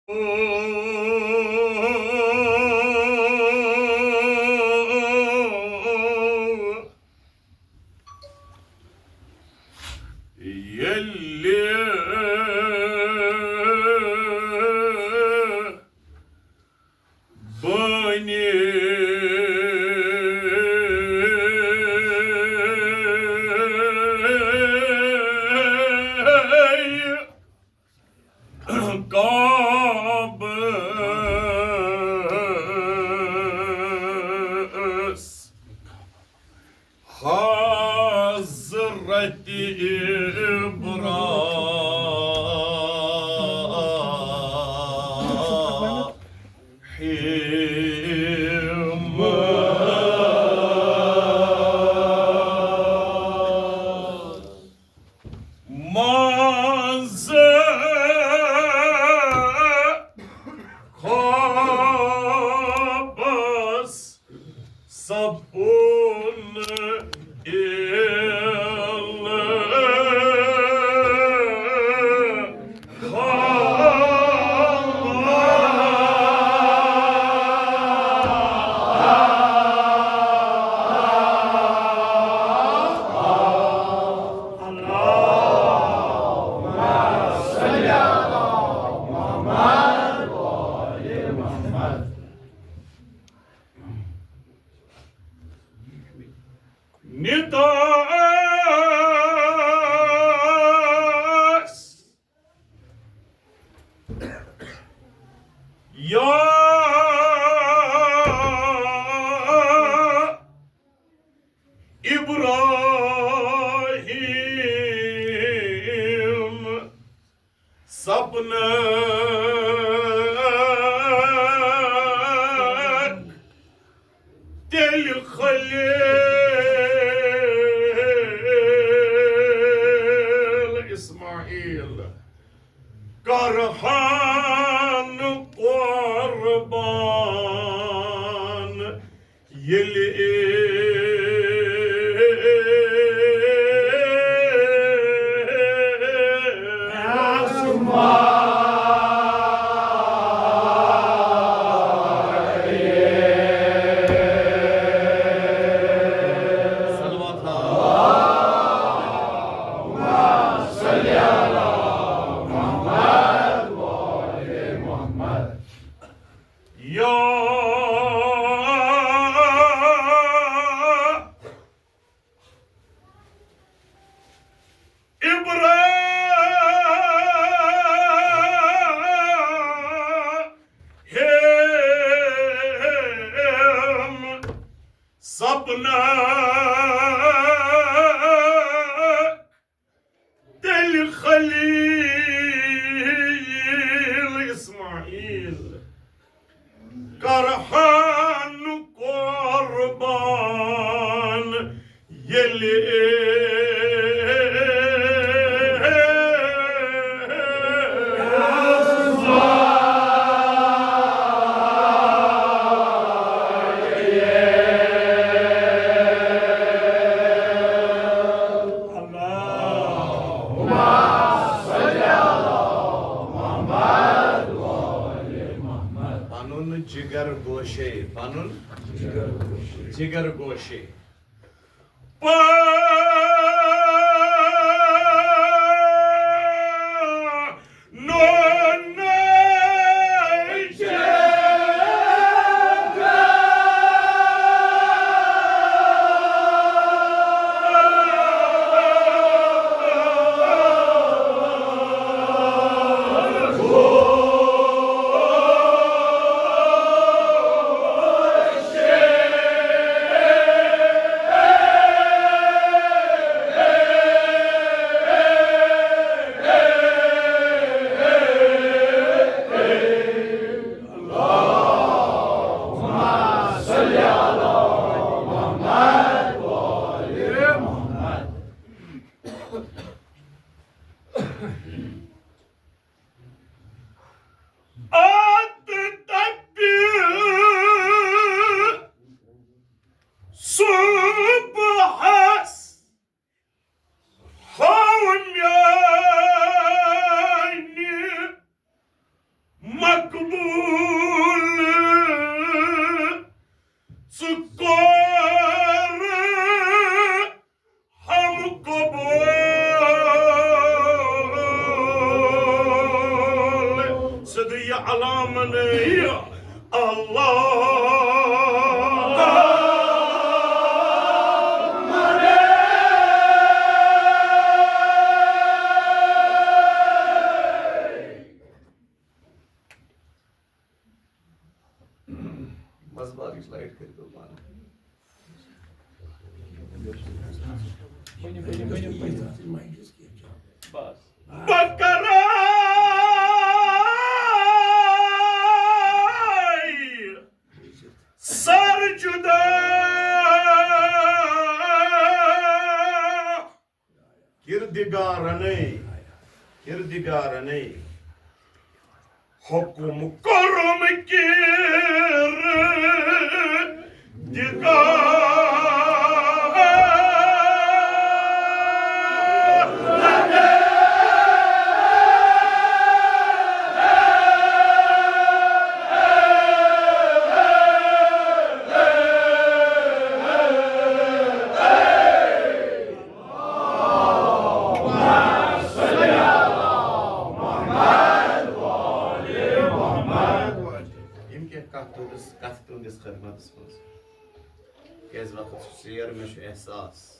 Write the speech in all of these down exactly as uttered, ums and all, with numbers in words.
ییٚلہِ بٲنی کعبس حضرت ابراہیم منٛز خوابس سپُن نداس یا ابراہیم، سپنک تیٚلہِ خلیل اسماعیل کرہن قربان۔ ییٚلہِ صلوات۔ یا ابراہیم، سپنک تیٚلہِ خلیل اسماعیل کرہن قربان۔ ییٚلہِ پنُن جگر گوشے، پنُن جگر گوشے۔ پنُن اتھ تپہِ صبحس ہاو میانہِ مکہ ژٕ کوٚر ہم قبول۔ صدی علامن اللہ۔ منٛزباگ یُس لایٹ کٔرِو پانہٕ۔ بس۔ بہٕ کرے سر جدا۔ کردگارنٕے، کردگارنٕے حکم کوٚرُم کردگار۔ یِم کینٛہہ کَتھ تُہٕنٛدِس، کَتھٕ تُہٕنٛدِس خدمتس منٛز۔ کیٛازِ وقت چھُ ژیر، مےٚ چھُ احساس۔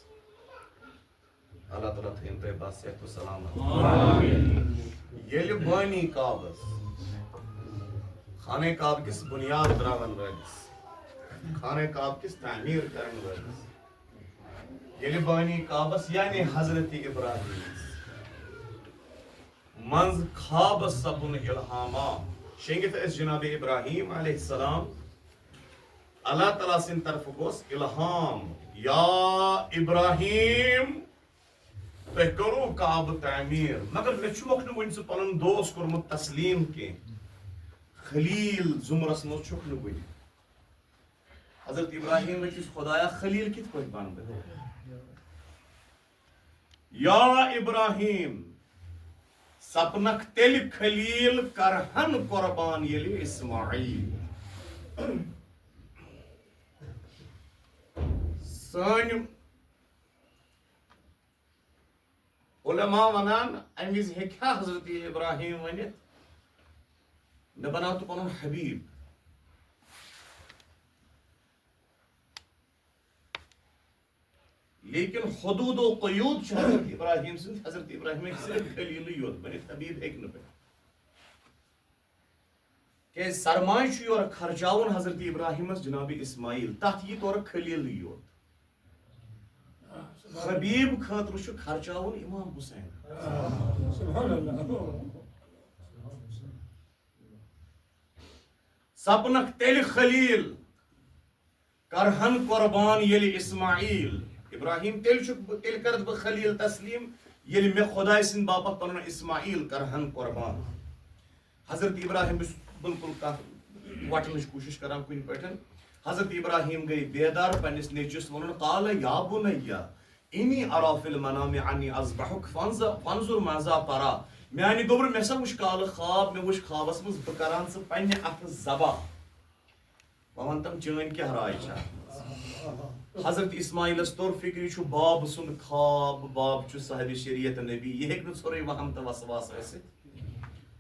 اللہ تعالیٰ تھٲیِن تۄہہِ بس صحت و سلامت۔ ییٚلہِ بٲنی کعبس، خانہ کعبہٕ کِس بُنیاد ترٛاوَن وٲلِس، خانہ کعبہٕ کِس تعمیٖر کرن وٲلِس، ییٚلہِ بٲنی کعبس یعنی حضرت ابراہیمس منٛز خوابس سپُن الہاما، شیٚنگِتھ ٲسۍ جناب ابراہیم علیہ السلام، اللہ تعالیٰ سٕنٛدِ طرفہٕ گوٚس الہام، یا ابراہیم، تۄہہِ کوٚروٕ کعبہٕ تعمیٖر، مگر مےٚ چھُکھ نہٕ وُنہِ ژٕ پنُن دوس کوٚرمُت تسلیٖم کینٛہہ۔ خلیٖل زُمرس منٛز چھُکھ نہٕ وُنہِ۔ حضرت ابراہیم دٔپِس، خدایا، خلیٖل کِتھ پٲٹھۍ بنہٕ بہٕ؟ یا ابراہیم، سپنکھ تیٚلہِ خلیٖل کرہن قربان ییٚلہِ اسماعیل۔ سٲنۍ علماء ونان، امہِ وِزِ ہیٚکہِ ہا حضرت ابراہیم ؤنِتھ، مےٚ بناو تہٕ پنُن حبیب۔ لیکن حدود و قیود چھِ حضرت ابراہیم سٕنٛدۍ، حضرت ابراہیم ہیٚکہِ صرف خلیلٕے یوت بٔنِتھ، حبیب ہیٚکہِ نہٕ بٔنِتھ۔ کیٛازِ سرمایہِ چھُ یورٕ خرچاوُن حضرت ابراہیمس جناب اسماعیل، تتھ یی تورٕ خلیلٕے یوت۔ حبیب خٲطرٕ چھُ خرچاوُن امام حسین۔ سبحان اللہ۔ سپنکھ تیٚلہِ خلیل کرہن قربان ییٚلہِ اسماعیل۔ ابراہیم، تیٚلہِ چھُکھ بہٕ، تیٚلہِ کرتھ بہٕ خلیل تسلیٖم، ییٚلہِ مےٚ خداے سٕنٛدِ باپتھ پنُن اسماعیل کرہن قربان۔ حضرت ابراہیم، بہٕ چھُس بالکل کتھ وٹنٕچ کوٗشش کران کُنہِ پٲٹھۍ۔ حضرت ابراہیم گٔے بیدار، پننِس نیٚچوِس ووٚنُن، قال یا بنی انی ارا فی المنام انی اذبحک فانظر، فانظر ماذا ترا۔ میانہِ گوٚبرٕ، مےٚ سا وُچھ کالہٕ خواب، مےٚ وُچھ خوابس منٛز بہٕ کران ژٕ پننہِ اتھٕ ذبح۔ بہٕ وَنہٕ تِم چٲنۍ کیٛاہ راے چھِ اَتھ منٛز۔ حضرت اسماعیلس توٚر فِکرِ، یہِ چھُ باب سُنٛد خواب، باب چھُ صاحب شریعت نبی، یہِ ہیٚکہِ نہٕ ژھوٚرُے وَہَم تہٕ وسواس ٲسِتھ۔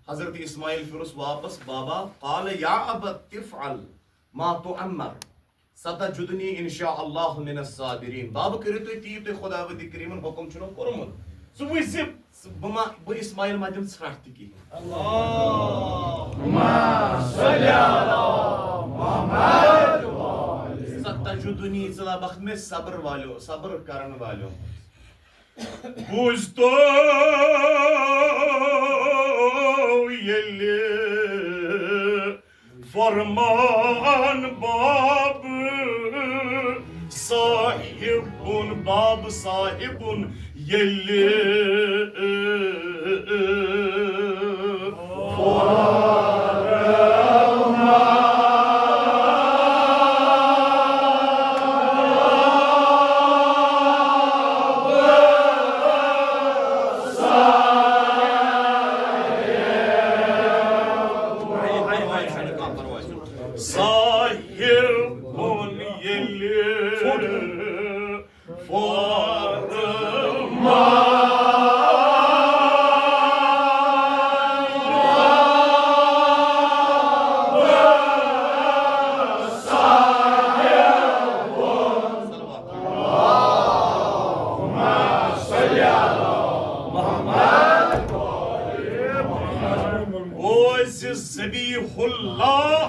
حضرت اسماعیل پھیوٚرُس واپس، بابا، قال یا ابت افعل ما تؤمر ستجدنی ان شاء اللہ من الصابرین۔ بابا، کٔرِو تُہۍ تی، تُہۍ خداوندِ کریٖمن حُکم چھُنو کوٚرمُت۔ ژٕ وٕچھ زِ ژٕ، بہٕ ما، بہٕ اسماعیل ما دِمہٕ ژھرٹھ تہِ کِہیٖنۍ۔ اللہم صل علی محمد۔ ژٕ تجدنی، ژٕ لبکھ مےٚ صبر والیو، صبر کرن والیو۔ بوٗزتو ییٚلہِ فرمان باب صاحبُن، باب صاحبُن ییٚلہِ صاحبُن ییٚلہِ فرمان اوس ذبیح اللہ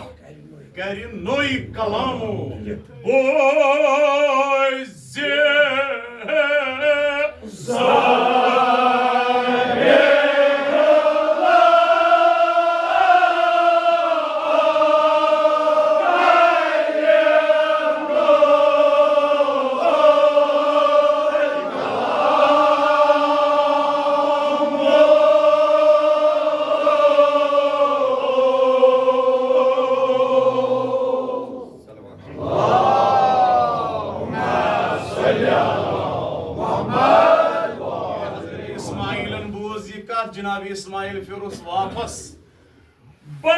کرِ نوٚے کلامو بوزِ۔ اسماعیلن بوز یہِ کتھ، جناب اسماعیل پھیوٗرُس واپس۔ بابو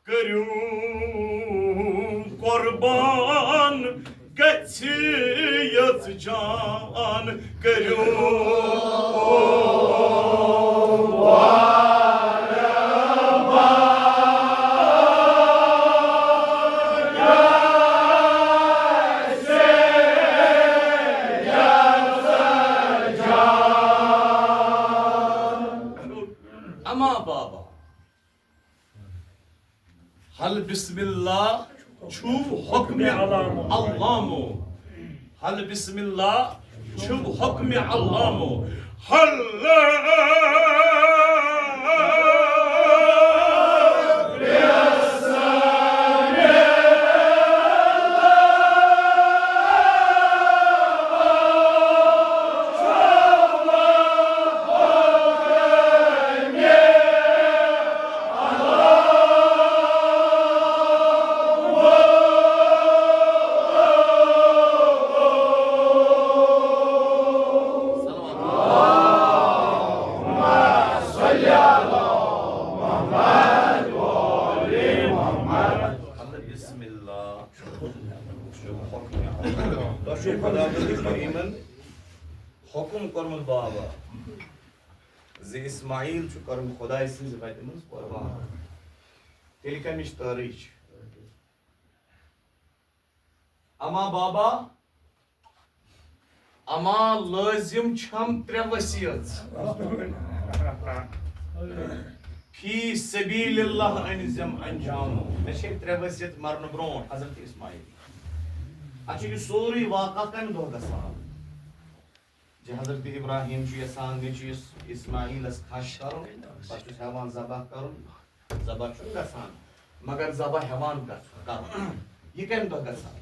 کٔرِو قۄربان گژھِ یٔژ جان، کٔرِو اما بابا، ہل بسم اللہ چھُو حکمِ علامو۔ ہل بسم اللہ چھُو حکمِ علامو۔ ہل بسم اللہ۔ تۄہہِ چھُو خۄداوندِ کریٖمن حُکُم کوٚرمُت بابا زِ اسماعیل چھُ کرُن خۄداے سٕنٛزِ وتہِ منٛز قۄربان۔ تیٚلہِ کمِچ تٲرٕے چھِ؟ اما بابا، اما لٲزِم چھَم ترٛےٚ وصیژ۔ فی سبیل اللہ أنزم انجامو۔ مےٚ چھے ترٛےٚ وصیت مرنہٕ برونٛٹھ حضرت اسماعیل۔ اَتھ چھُ یہِ سورُے واقعہ کَمہِ دۄہ گژھان؟ زِ حضرت ابراہیم چھُ یژھان نیٚچوِس اسماعیلس کھش کرُن، پتہٕ چھُس ہٮ۪وان ذبح کرُن، ذبح چھُ گژھان، مگر ذبح ہٮ۪وان گژھ-، کرُن۔ یہِ کمہِ دۄہ گژھان؟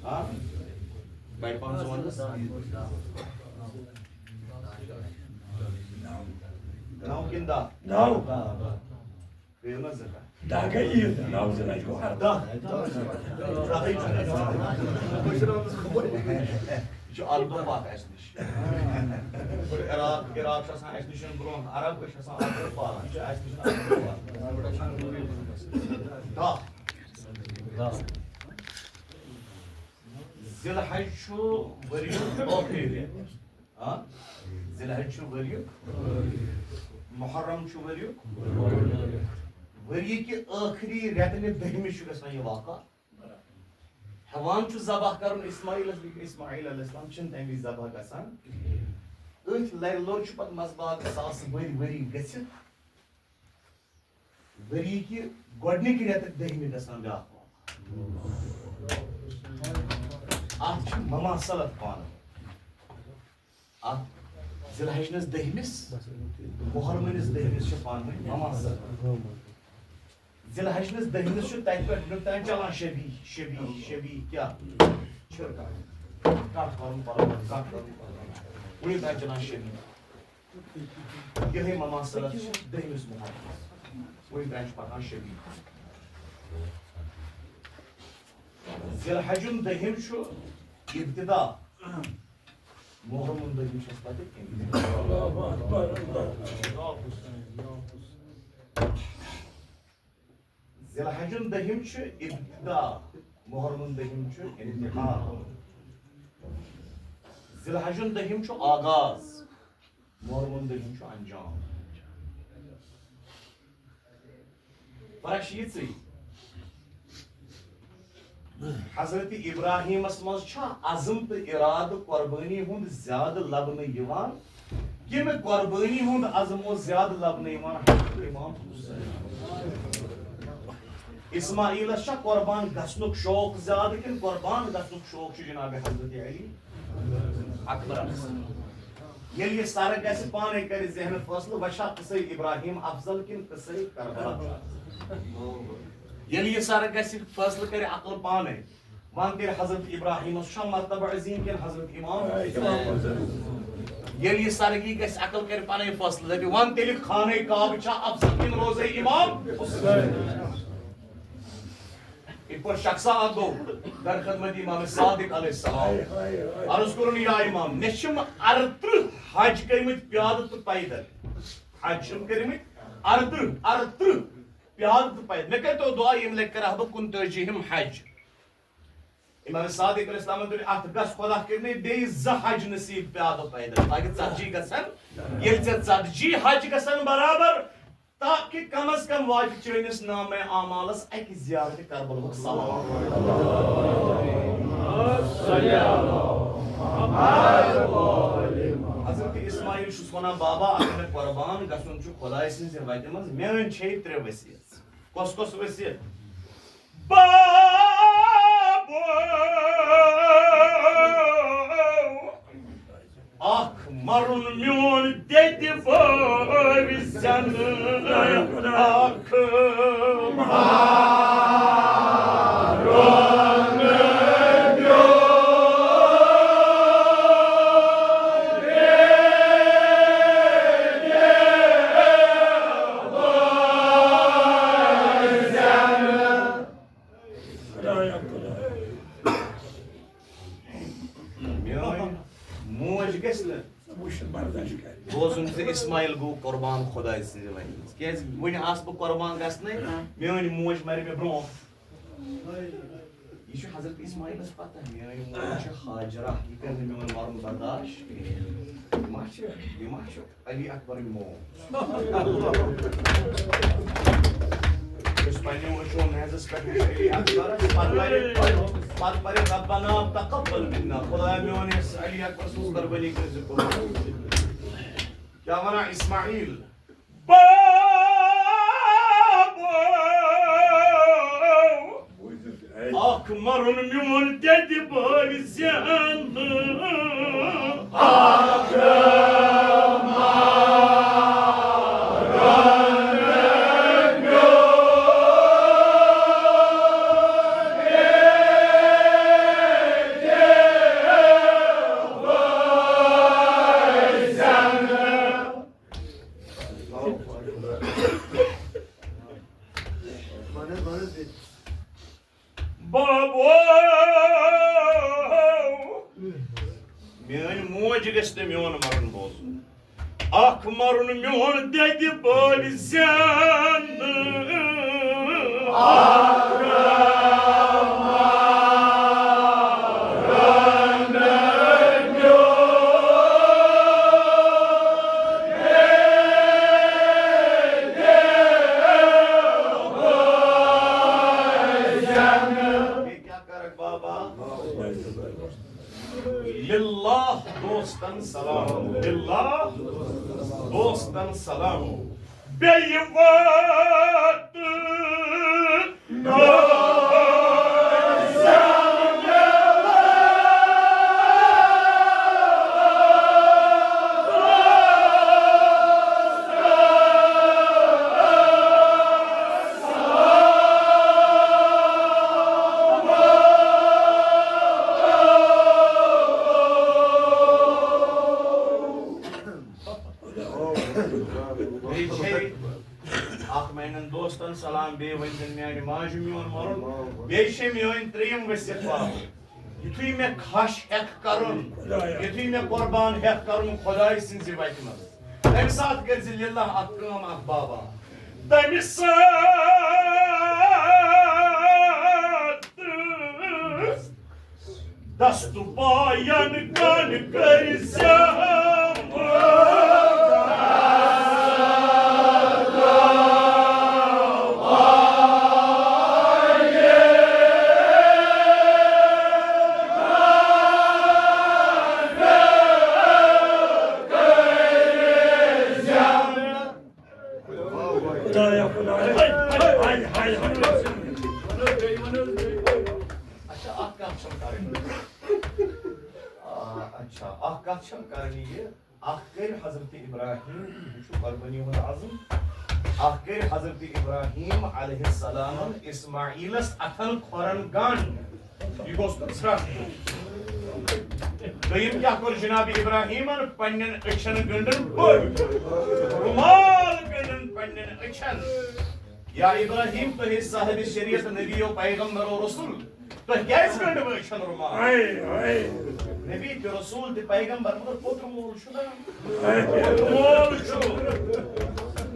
ہاں؟ بڑِ پہن ژٕ وَن حظ۔ نو کِنہٕ دَہ؟ نو۔ بیٚیہِ ما زٕ کَتھ؟ دَہ گٔے عیٖد، نَو زٕ لَچھ گوٚو اَرداہ۔ دَہ۔ دَہٕے چھُنہٕ اَسہِ۔ یہِ چھُ اَرداہ پَتھ اَسہِ نِش۔ عراق، عراق چھُ آسان اَسہِ نِش برونٛہہ، عرب، أسۍ چھِ آسان اَرداہ پَتھ۔ یہِ چھُ اَسہِ نِش اَرداہ پَتھ۔ دَہ۔ ذی الحج چھُ ؤریُک ٲخری رٮ۪تھ۔ آ؟ ذی الحج چھُ ؤریُک، محرم چھُ ؤریُک، ؤری کہِ ٲخری رٮ۪تہٕ نہِ دٔہمِس چھُ گژھان یہِ واقعہ۔ ہٮ۪وان چھُ ذبح کرُن اسماعیلس، لیکن اسماعیل علیہ السلام چھِنہٕ تَمہِ وِزِ ذبح گژھان۔ أتھۍ لرِ لوٚر چھُ پتہٕ منٛزباگ ساسہٕ ؤرۍ ؤری گٔژھِتھ۔ ؤری کہِ گۄڈٕنِکۍ رٮ۪تہٕ دٔہمہِ گژھان بیٛاکھ واقعہ۔ اَتھ چھِ مماثلت پانہٕ ؤنۍ۔ اَتھ ذی الحج نِس دٔہمِس، محرم نِس دٔہمِس چھِ پانہٕ ؤنۍ مماثلت۔ ذی الحج نِس دٔہمِس چھُ تَتہِ پٮ۪ٹھ وُنیُک تام چلان شبیح، شبیح، شبیح کیٛاہ؟ چھِرٕ کَٹھ۔ کَٹھ کَرُن پَلو، کَٹھ کَرُن پَلو۔ وُنیُک تام چلان شبیح۔ یِہوٚے مماثلت چھِ دٔہمِس محرمس۔ وۄنۍ تام چھِ پکان شبیح۔ ذی الحجُن دٔہِم چھُ ابتدا۔ محرمُن دٔہِم چھُ اَسہِ پتہٕ ابتدا۔ ذی الحجن دٔہِم چھُ ابتدا، محرمن دٔہِم چھُ انتہا۔ ذی الحجن دٔہِم چھُ آغاز، محرمن دٔہِم چھُ انجام۔ فرق چھِ یِژٕے۔ حضرت ابراہیمس منٛز چھا عزم تہٕ ارادٕ قۄربٲنی ہُنٛد زیادٕ لبنہٕ یِوان، کِنہٕ قۄربٲنی ہُنٛد عزم اوس زیادٕ لبنہٕ یِوان حضرت امام حسین؟ اسماعیلس چھا قۄربان گژھنُک شوق زیادٕ، کِنہٕ قۄربان گژھنُک شوق چھُ جناب حضرت علی اکبر؟ ییٚلہِ یہِ سرٕ گژھِ، پانے کرِ ذہن فٲصلہٕ، وۄنۍ چھا قصے ابراہیم افضل کِنہٕ قصے کربلا؟ ییٚلہِ یہِ سرٕ گژھِ، فٲصلہٕ کرِ عقل پانے۔ وۄنۍ تیٚلہِ حضرت ابراہیمس چھا مرتبہ عظیم کِنہٕ حضرت امام؟ ییٚلہِ یہِ سرگی گژھِ، عقل کرِ پانے فٲصلہٕ، دپہِ وۄنۍ تیٚلہِ خانہ کعبہ چھا افضل کِنہٕ روزے امام؟ یِتھ پٲٹھۍ شخصا اکھ گوٚو در خدمت امام صادق علیہ السلام۔ عرض کوٚرُن، یا امام، مےٚ چھِم ارترٕہ حج کٔرمٕتۍ پیادٕ تہٕ پیدل۔ حج چھِم کٔرمٕتۍ ارترٕہ، ارترٕہ پیادٕ تہٕ پیدل۔ مےٚ کٔرۍتو دعا، ییٚمہِ لٹہِ کرٕ ہا بہٕ کُنتٲجیٖہِم حج۔ امام صادق علیہ السلامن دوٚپ، اتھ گژھ خۄدا کٔرِنَے بیٚیہِ زٕ حج نصیب پیادٕ پیدل۔ تاکہِ ژتجی گژھن۔ ییٚلہِ ژےٚ ژتجی حج گژھن برابر، تاکہِ کم از کم واتہِ چٲنِس نامہ اعمالس اکہِ زیارت کربلہُک ثواب۔ حضرت اسماعیل چھُس ونان، بابا، اگر مےٚ قربان گژھُن چھُ خدایہِ سٕنٛزِ وتہِ منٛز، میٲنۍ چھے ترٛےٚ وصیت۔ کۄس کۄس وصیت؟ بابو، اکھ مرُن میون دٮ۪دِ بٲوۍ زٮ۪نہٕ، اکھ مرُن میون۔ میٲنۍ موج گژھِ نہٕ۔ سۄ وٕچھِ نہٕ برداش کرِ۔ بوزُن زِ اسماعیل گوٚو قربان خدایہِ سٕنٛزِ وتہِ منٛز۔ کیازِ وٕنہِ آسہٕ بہٕ قربان گژھنَے، میٲنۍ موج مرِ مےٚ برونٛہہ۔ یہِ چھُ حضرت اسماعیلس پتہ، میٲنۍ موج چھِ ہاجرہ، یہِ کرِ نہٕ میون مرُن برداش کِہیٖنۍ۔ یہِ ما چھِ، یہِ ما چھُ علی اکبرٕنۍ موج؟ یُس پننیو أچھو میزس پٮ۪ٹھ وٕچھ علی اکبرس، پتہٕ پرِ، پتہٕ پرِ ربنا تقبل منا، خدایا میون یُس علی اکبر سٕنٛز قربٲنی کٔرۍ زِ قبول۔ کیٛاہ ونان اسماعیل؟ بابو، اکھ مرُن میون دٮ۪دِ بٲوۍ زٮ۪نہٕ۔ اکھ مرُن میون دٮ۪دِ بٲوۍ زٮ۪نہٕ۔ بابو، میٲنۍ موج گژھِ نہٕ میون مرُن بوزُن۔ اکھ مرُن میون دٮ۪دِ بٲوۍ زٮ۪نہٕ۔ اکھ مرُن میون دٮ۪دِ بٲوۍ زٮ۪نہٕ۔ بیٚیہِ کیٛاہ کرکھ بابا؟ للہ دوستن سلام، للہ دوستن سلام۔ بیٚیہِ واتہٕ بیٚیہِ چھے اکھ میانٮ۪ن دوستن سلام، بیٚیہِ ؤنۍ زٮ۪ن میانہِ ماجہِ میون مرُن، بیٚیہِ چھے میٲنۍ ترٛیٚیِم وصیت بابو۔ یُتھُے مےٚ کھش ہٮ۪کھ کرُن، یُتھُے مےٚ قربان ہٮ۪کھ کرُن خۄداے سٕنٛزِ وتہِ منٛز، تَمہِ ساتہٕ کٔرۍ زِ لِلہ اَکھ کٲم اَکھ بابا۔ تَمہِ ساتہٕ دست پاین کن کر زیام۔ اچھا، اکھ کتھ چھم کرٕنۍ۔ آ، اچھا، اکھ کتھ چھم کرٕنۍ یہِ، اکھ کٔرۍ حضرت ابراہیم، یہِ چھُ قربٲنی ہُنٛد عزم، اکھ کٔرۍ حضرت ابراہیم علیہ السلامن اسماعیلس اتھن کھۄرن گنڈ۔ یہِ گوٚژھ نہٕ ژھرٛٹھ۔ دوٚیِم کیٛاہ کوٚر جناب ابراہیمن؟ پننٮ۪ن أچھن گٔنٛڈٕن بٔڑ۔ رومال گٔنٛڈٕن پننٮ۪ن أچھن۔ یا ابراہیم، تُہۍ صاحب شریعت، نبی و پیغمبر و رسول، تُہۍ کیٛازِ گٔنٛڈوٕ أچھن رومال؟ ہاے، ہاے۔ نبی تہِ، رسول تہِ، پیغمبر، مگر پوٚتُر مول چھُ نا۔ پوٚتُر مول چھُ۔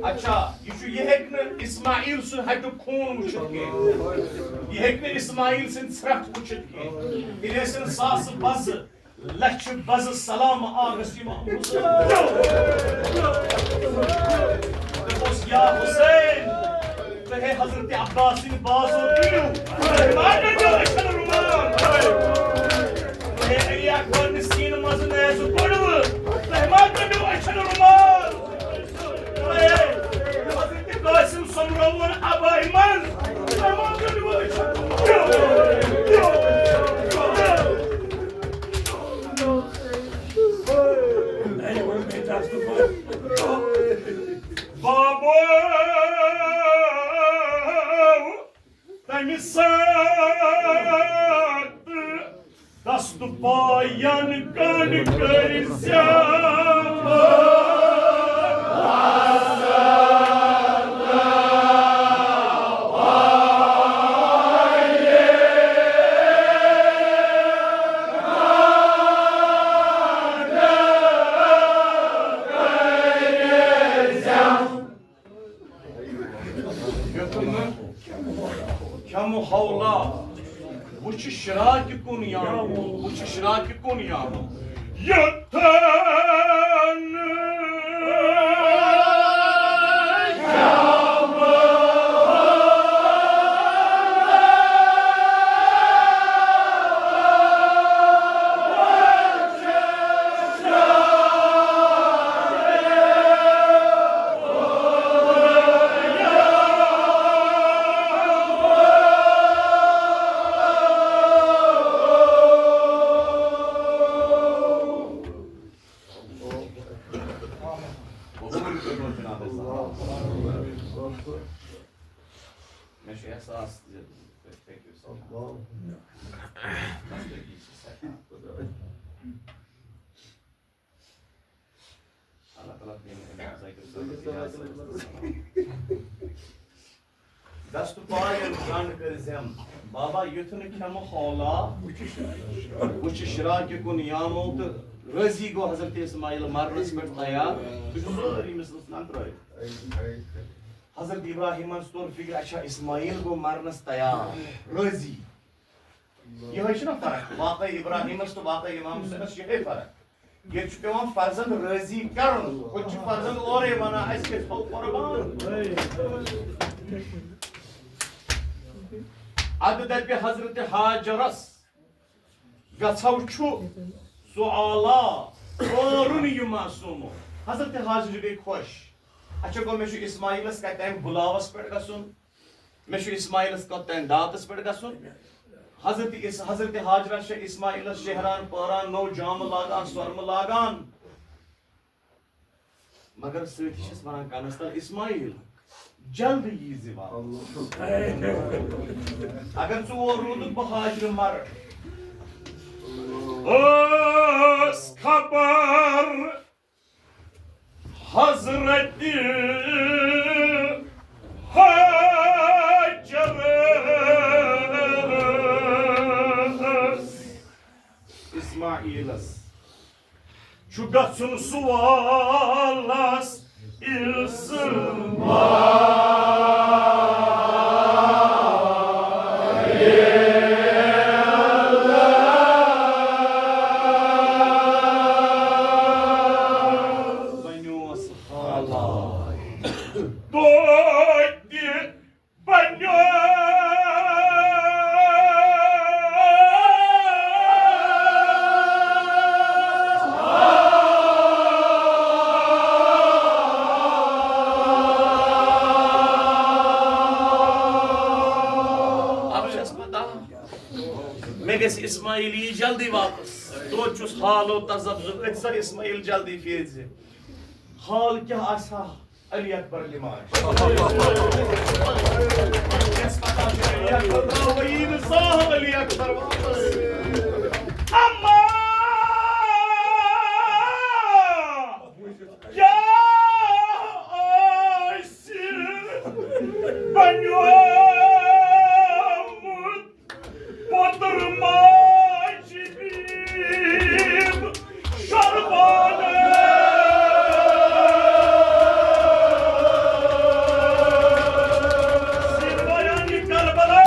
اچھا، یہِ چھُ، یہِ ہیٚکہِ نہٕ اسماعیل سُنٛد ہٹُک خوٗن وٕچھِتھ کینٛہہ۔ یہِ ہیٚکہِ نہٕ اسماعیل سٕنٛدۍ ژھرٛٹھ وٕچھِتھ کینٛہہ۔ تیٚلہِ ٲسِن ساسہٕ بزٕ، لچھِ بزٕ سلام آغس امام حسین۔ دوٚپُس، یا حسین، تۄہے حضرت عباس سٕنٛدۍ بازو تُلِو۔ تۄہہِ ما گٔنٛڈیو أچھن روٗمان؟ تۄہے علی اکبر نہِ سیٖنہٕ منٛزٕ نیزٕ کوٚڑوٕ۔ تۄہہِ ما گٔنٛڈیو أچھن روٗمان؟ تۄہے حضرت قاسم سۄمبرووُن عبایہِ منٛز۔ تۄہہِ ما گٔنٛڈیو أچھن روٗمان؟ بابو، تَمہِ ساتہٕ دست پاین کن کر زیام۔ یوٚتن نہٕ کھٮ۪مہٕ ہولا وٕچھِ شراکہِ کُن یامو، وٕچھِ شراکہِ کُن یامو۔ یوٚتن مےٚ چھُ احساس زِ تُہۍ پٔکِو سٮ۪ٹھاہ۔ اللہ تعالیٰ دِیِن أمِس ذٲکِر صٲبَس اجازت۔ دست پاین کن کر زیام۔ بابا، یُتھ نہٕ کھٮ۪مہٕ ہولا وٕچھِ شراکہِ کُن یامو تہٕ رٲضی گوٚو حضرت اسماعیل مرنس پٮ۪ٹھ تیار۔ سُہ چھُ سٲری مِثلس نن ترٲوِتھ۔ حضرت ابراہیمس توٚر فکر، اچھا، اسماعیل گوٚو مرنس تیار، رٲضی۔ یِہوٚے چھُنہ فرق واقعی ابراہیمس تہٕ واقعی امام حسینس، یِہوٚے فرق۔ ییٚتہِ چھُ پٮ۪وان فرزند رٲضی کرُن، ہُتہِ چھُ فرزند اورے ونان، اسہِ کیٛازِ تھوٚو قربان؟ ادٕ دپہِ حضرت ہاجرس، گژھو چھُ سُہ آلا پٲرُن یہِ معصومو۔ حضرت ہاجر گٔے خۄش۔ اچھا گوٚو، مےٚ چھُ اسماعیلس کتہِ تام بُلاوس پٮ۪ٹھ گژھُن، مےٚ چھُ اسماعیلس کتہِ تام دعوتس پٮ۪ٹھ گژھُن۔ حضرت اس-، حضرت ہاجرہ چھےٚ اسماعیلس شہران پٲران، نوٚو جامہٕ لاگان، سۄرمہٕ لاگان۔ مگر سۭتۍ چھِس وَنان کَنَس تَل، "اسماعیل، جلد یی زِ واپس۔ اگر ژٕ اور روٗدُکھ، بہٕ ہاجرٕ مَرٕ۔" ٲس خبر حضرت ہاجرس، اسماعیلس۔ چھُ گژھُن سوالس اسماعیل۔ بنیوس حالات۔ توتہِ بنیوس۔ اب چھس پتہ، مےٚ گژھِ اسماعیل یی جلدی واپس۔ توتہِ چھُس حال و تذبذب، أتھۍ سا اسماعیل جلدی پھیرِ زِ۔ حال کیٛاہ آسہِ ہا؟ علی اکبر لماش۔ یس پتہ چھُ علی اکبر درٛاو وۄنۍ یی نہٕ زانٛہہ علی اکبر واپس۔ اما کیٛاہ آسہِ بنیومُت پوٚتُر ماجہِ بیٖب شربانہٕ۔ سیٖنوایان یہِ کربلا۔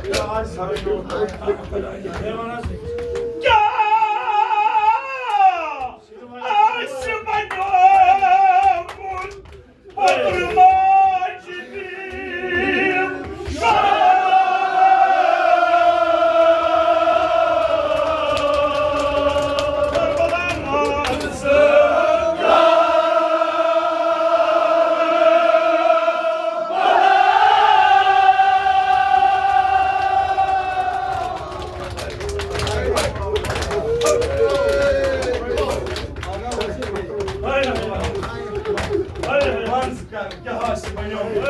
کیٛاہ آسہِ بنیومُت پوٚتُر ماجہِ بیٖب شربانہٕ۔ منٛز کر، کیٛاہ آسہِ بنیومُت؟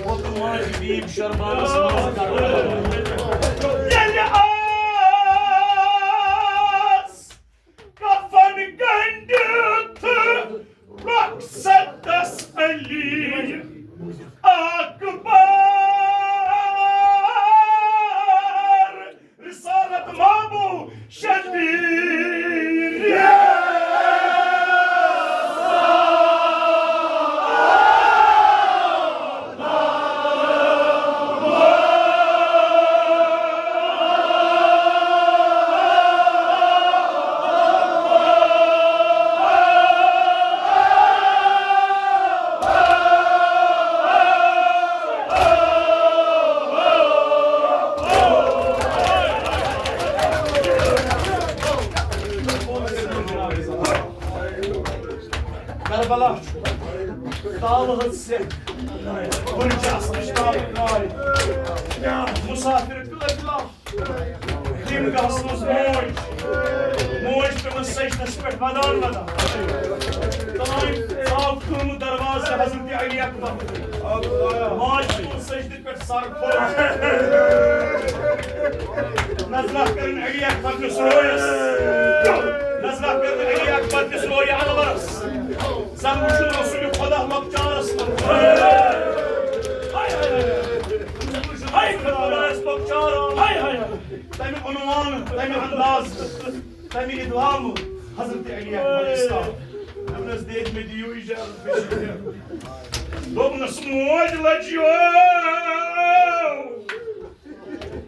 پوٚتُر ماجہِ بیٖب شربانس منٛز کر۔ ییٚلہِ آس کفن گنٛڈِتھ رۄخصتس علی اکبر۔ رسالت مابو شبیر۔ کربلا چھُ تالہٕ ہٕنٛز سٮ۪کھ، کُنہِ چھِ اصلٕچ تالہٕ نارِ۔ مسافر قٲفلہ، خیمگاہس منٛز موج، موج پیٚوان سجدس پٮ۪ٹھ ودان ودان۔ تام ژاو کھُلمُت دروازٕ حضرت علی اکبر۔ ماجہِ تُل سجدٕ پٮ۪ٹھ سر کھوٚت۔ نظرہ کٔرٕن علی اکبر کِس رویس۔ نظرہ کٔرٕن علی اکبر کِس رویہِ انورس۔ زن وُچھُن رسول خدا لۄکچارس منٛز۔ ہاے ہاے ہاے۔ زن وُچھُن رسول خدایس لۄکچارس۔ ہاے ہاے ہاے۔ تمہِ عنوان، تمہِ انداز، تمہِ ادغام حضرت علی اکبر اسلام۔ دوٚپنس، "دید، مےٚ دِیِو اجازت، بہٕ چھُس نیران۔" دوٚپنس، "موج لجیو،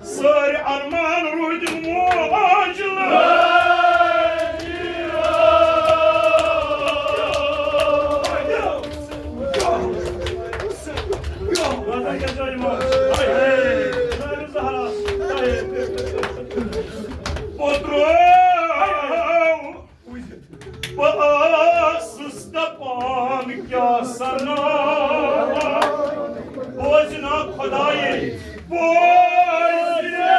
سٲرۍ ارمان روٗدۍ موج لجیو۔" پوٚترو، بہٕ ٲسٕس دَپان کیٛاہ سَنا، بوزِ نا خۄدایے، بوزِ نا۔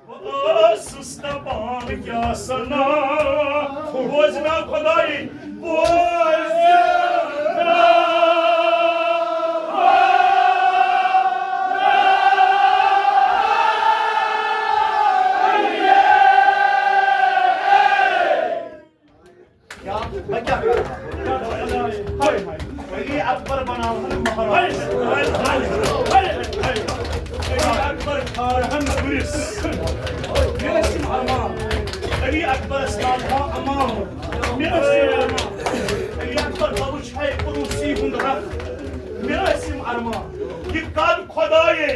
بہٕ ٲسٕس دَپان کیٛاہ خدائی بوز۔ کیا؟ بچہ۔ علی اکبر بناو مہراز۔ علی اکبر کھارہن گُرِس۔ مےٚ ٲسۍ یِم ارمان۔ علی اکبرس لاگہا امان۔ مےٚ ٲسۍ یِم ارمان۔ علی اکبر بہٕ وٕچھِ ہے عروسی ہُنٛد رخ۔ مےٚ ٲسۍ یِم ارمان۔ یہِ کر خدایے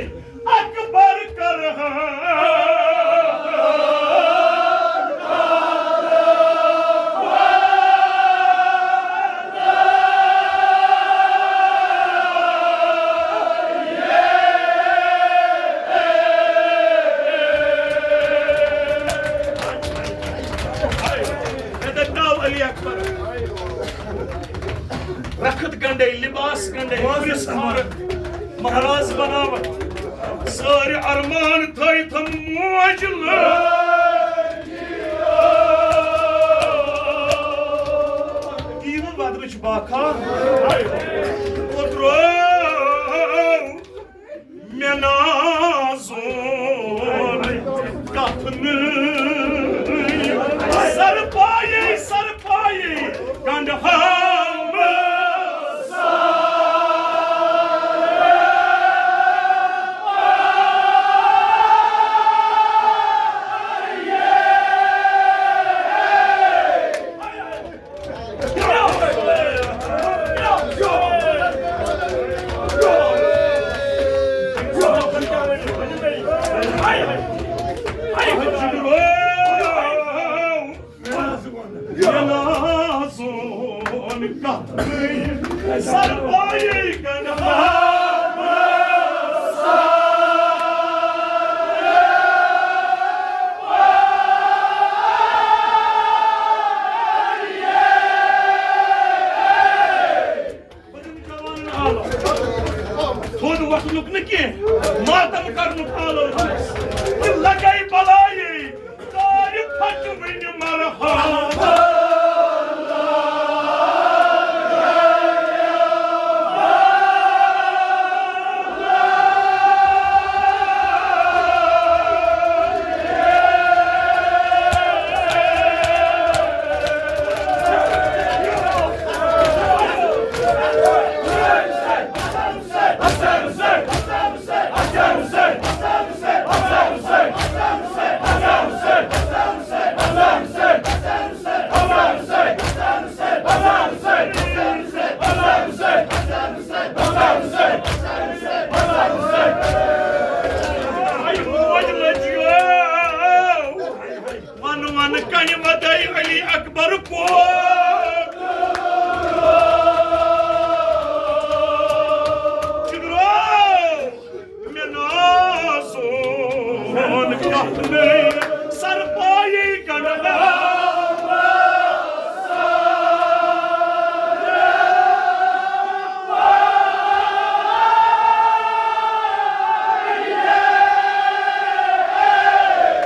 اکبر کرہا۔ مےٚ دَپناو علی اکبر۔ رخت گنڈے، لباس گنڈے، مٲلِس کھارکھ مہراز بناوکھ۔ سٲری ارمان تھٲیتھم موج لٲگۍ۔ دیٖوٕ ودنٕچ باکھا اوترو۔ مےٚ نازُن کتھ نہٕ۔ سرپایے، سرپایے، کنڈہام۔ تھوٚد وۄتھنُک نہٕ کینٛہہ، ماتم کرنُک آلو چھُس۔ تہٕ لگے بلایے، دارِ پھٹہِ وٕنہِ مرحبا۔ ون ون کنہِ ودٲے علی اکبر کوٚت؟ جگرو، مےٚ نازُن کتھ نٔے سرپایے کنڈہام۔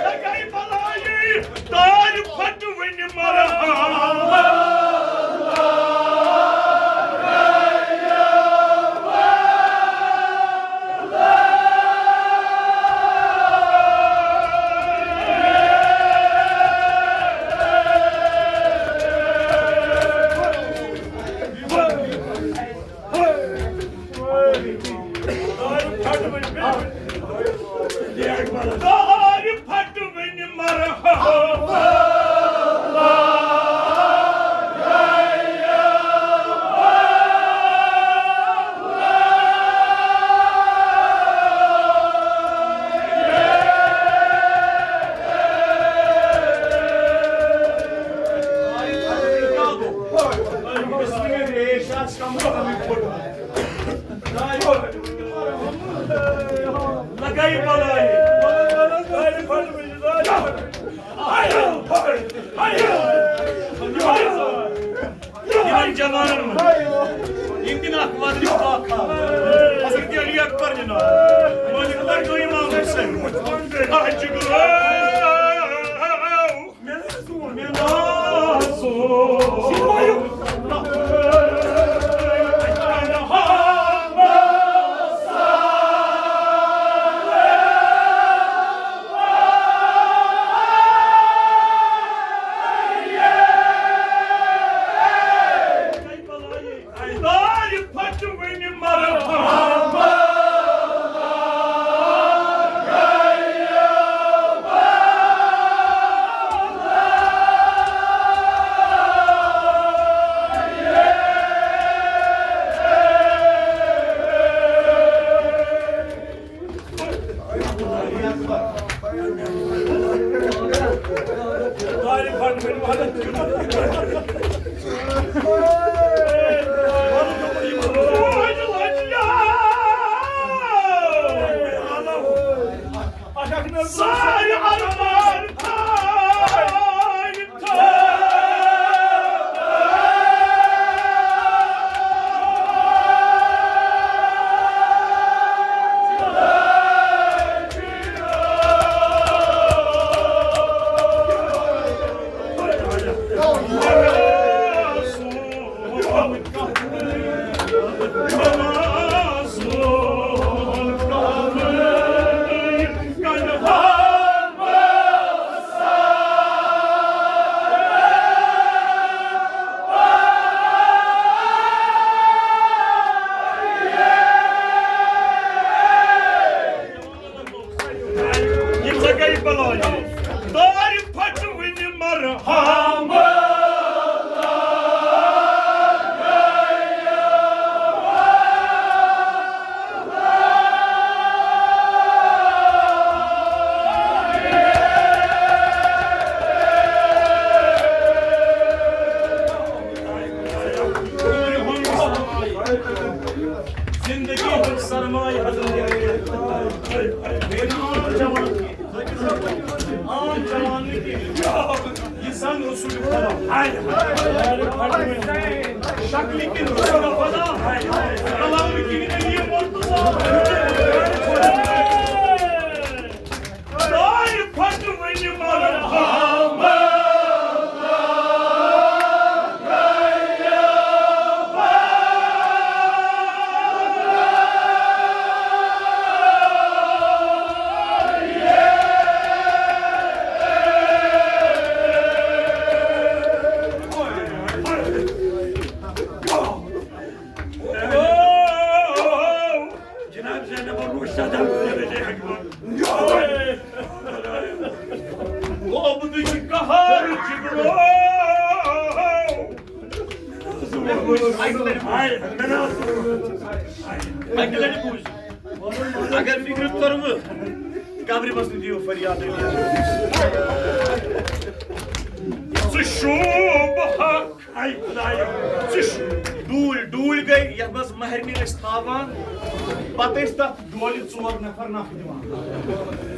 لگے بلایے، دارِ پھٹہِ وٕنہِ مرحبا۔ دارِ پھٹہِ وٕنہِ مرحبا۔ لگے بلائے۔ یِمن جوانن منٛز یِم تہِ نہٕ اکھ وَدنٕچ پاک تھاو۔ حضرت علی اکبر جناب، مٲلِک لڑکہٕ امام حسین۔ اَتھ چھُ گوٚو۔ مےٚ نازُن، مےٚ نازُن۔ یِم زٕ گٔے بَلایہِ۔ دارِ پھَٹہِ وٕنہِ مرہم۔ زندگی ہُنٛد سرمایہ حضرت علی۔ عام جوان نہٕ کینٛہہ۔ یہِ زن رسول خدا۔ شکلہِ کِنۍ رسول خدا۔ کلامہِ کِنۍ علی مرتضی۔ دارِ پھٹہِ وٕنہِ مرہم۔ جناب زینب اور مشتاق۔ عبدٕچ قہر جگرو۔ اَکہِ لَٹہِ بوٗز۔ اگر فِکرِ توٚرمُت، قبرِ منٛز تہِ دِیِو فریاد۔ ژٕ شوٗب حق۔ اے خدایا، ژٕ چھُ۔ ڈوٗلۍ، ڈوٗلۍ گٔے یَتھ منٛز مہرنہِ ٲسۍ تھاوان، پَتہٕ ٲسۍ تَتھ ڈولہِ ژور نفر نکھٕ دِوان۔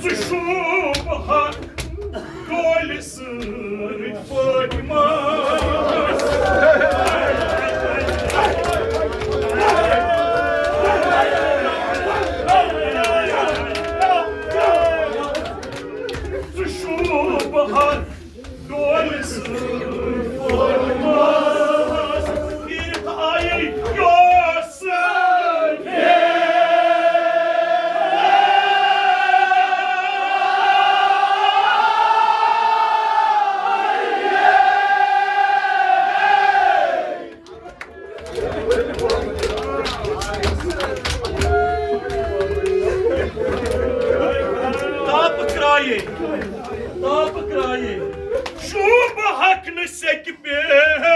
ژٕ شوٗب حق ڈولہِ سۭتۍ فاطمہ۔ ژٕ شوٗب حق تاپہٕ کرٛایے، تاپہٕ کرٛایے، شوٗبہٕ ہکھ نہٕ سیٚکہِ پٮ۪ٹھ۔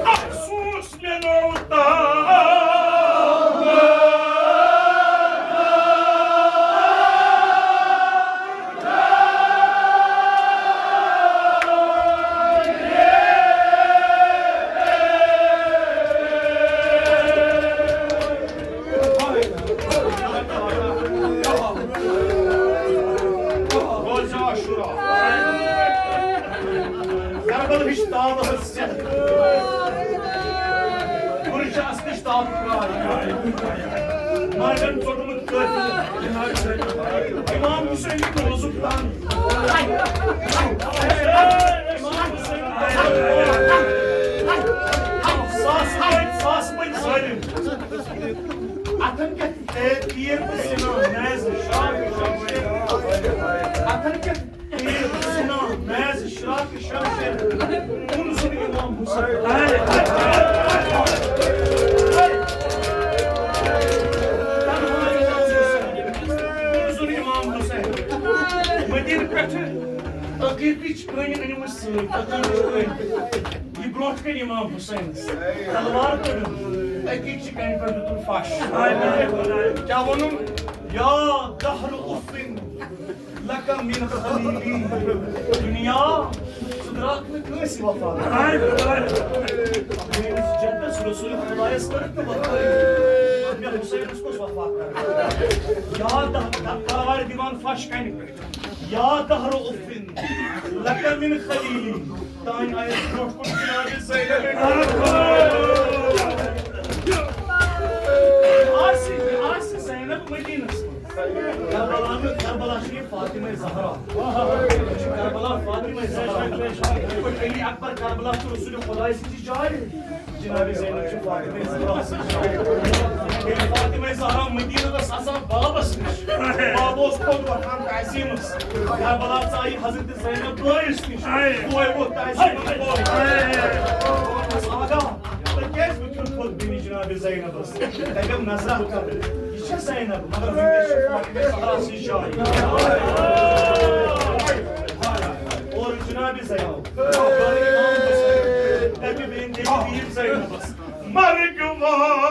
افسوس مےٚ نوٚو تام۔ روزِ عاشورا۔ کربلہٕچ تالہٕ ہٕنٛز صحت۔ گُرۍ چھِ اصلٕچ تالہٕ کرٛاے۔ مرگن ژوٚٹمُت کٲفی۔ امام حسین تہٕ رُزُق تان۔ امام حسین تہٕ رُزُق تان۔ ساس پٔتۍ، ساس پٔتۍ ظٲلِم۔ اتھن کٮ۪تھ اے تیر تہٕ سِنان نیزٕ شاہ۔ اتھن کٮ۪تھ تیر تہٕ سِنان نیزٕ شاہ۔ شمشیر۔ کُن زُن امام حسین۔ کُن زُن امام حسین۔ مدینہٕ پٮ۪ٹھٕ عقیٖقٕچ کٔنۍ أنِمٕژ سۭتۍ۔ عقیٖقٕچ کٔنۍ۔ یہِ برونٛٹھ کَنہِ امام حسینَس تلوار کٔڑٕن، عقیٖقچہِ کَنہِ پٮ۪ٹھ دیُتُن پھش۔ کیٛاہ ووٚنُن؟ یا دہر افن لک من خلیلی۔ دُنیا، ژٕ درٛاکھ نہٕ کٲنٛسہِ وفادار۔ میٲنِس جدس رسول خدایس کٔرٕکھ نہٕ وفاداری، مےٚ حسینس کُس وفا کرٕ؟ یا دہ-، دہ-، تلوارِ دِوان پھش کنہِ پٮ۪ٹھ۔ یا دہر افن لک من خلیلی۔ تانۍ آیس برونٛٹھ کُن جناب زینب۔ آسہِ، آسہِ زینب مدینس منٛز۔ کربلا نہٕ، کربلا چھِ یہِ فاطمہ زہرا۔ یہِ چھِ کربلا فاطمہ زہرا۔ یِتھ پٲٹھۍ علی اکبر کربلا چھُ رسول خداے سٕنٛزِ جایہِ۔ جناب زینب چھِ فاطمہ زہرا سٕنٛز جایہِ۔ ییٚلہِ فاطمہ زہرا مدینہ ٲس آسان بابس نِش، باب اوس تھوٚد وۄتھان تعظیمس۔ کربلا ژایہِ حضرت زینب بٲیِس نِش۔ بوے ووٚتھ تعظیمس بوے۔ دوٚپنس، آغا، تُہۍ کیٛازِ وٕچھِو تھوٚد بیٚنہِ جناب زینبس؟ تَتٮ۪ن نظرہ کر۔ یہِ چھےٚ زینب، مگر وٕنکیٚس چھِ فاطمہ زہرا سٕنٛز جاے۔ اور جناب زینب، دَپہِ بیٚیہِ دِیِو زینبس۔ مرگ وای۔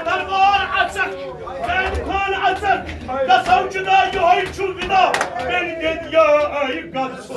دربار اژکھ، زید خان اژکھ، گژھو جدا، یہوے چھُ ودا، بیٚنہِ دِتھ یا آیہِ گژھ۔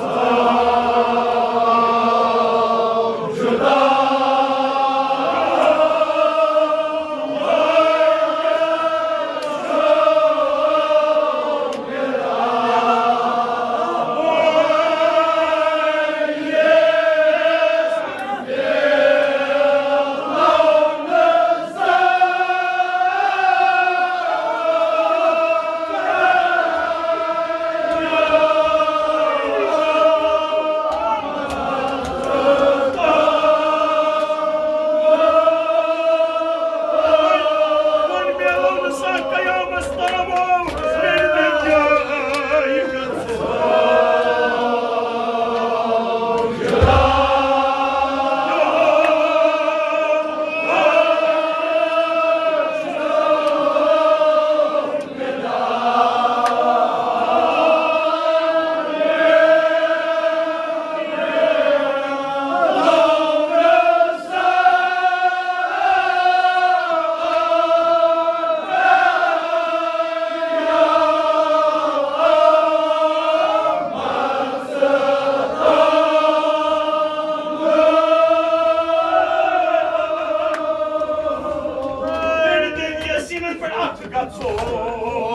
صلی اللہ علیہ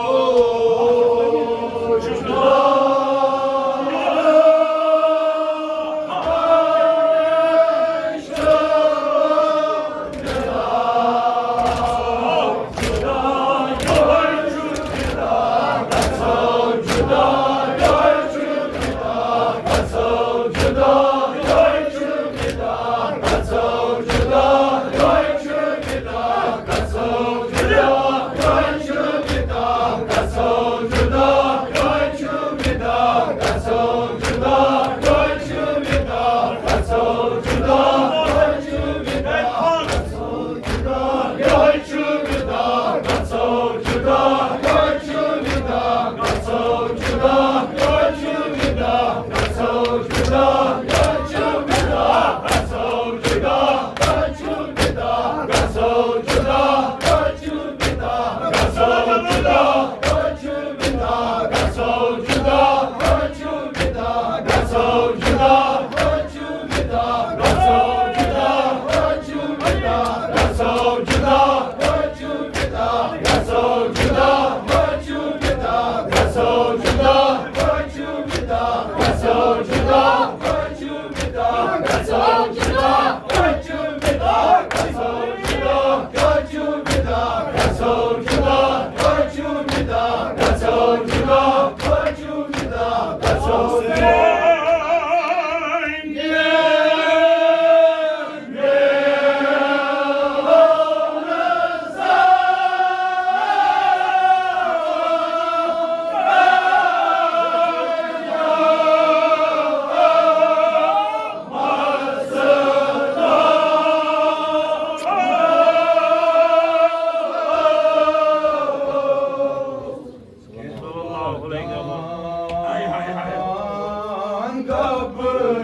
وسلم۔